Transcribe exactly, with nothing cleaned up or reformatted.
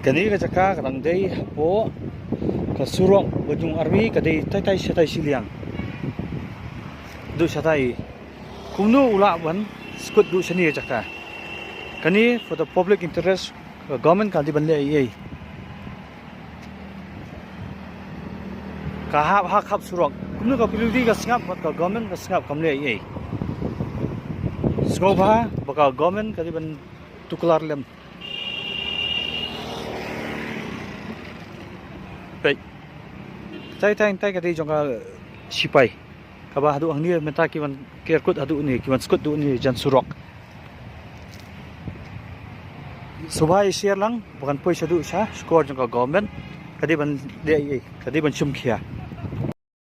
Kane ka jaka ka dang dei hapoh ka surok Banyung Army, ka dei tai tai shatai shiliang. Duh shatai. Kumno u lah ban skud duh shane ka jaka? Kane for the public interest, ka government ka dei ban leh ei ei. Ka hap ha khap surok. Kumno ka P W D ka sngap bad ka government ka sngap kam leh ei ei. Sngewbha ba ka government ka dei ban tuklar lem. Peit. Tai tai tai ka dei jong ka sipai. Kaba haduh hangne mynta ki wan kerkut haduh ne, ki wan skud duh ne jan surok. Sngewbha share lang ba kan poi shaduh sha skor jong ka government. Ka dei ban dei ei ei, ka dei ban shim khia.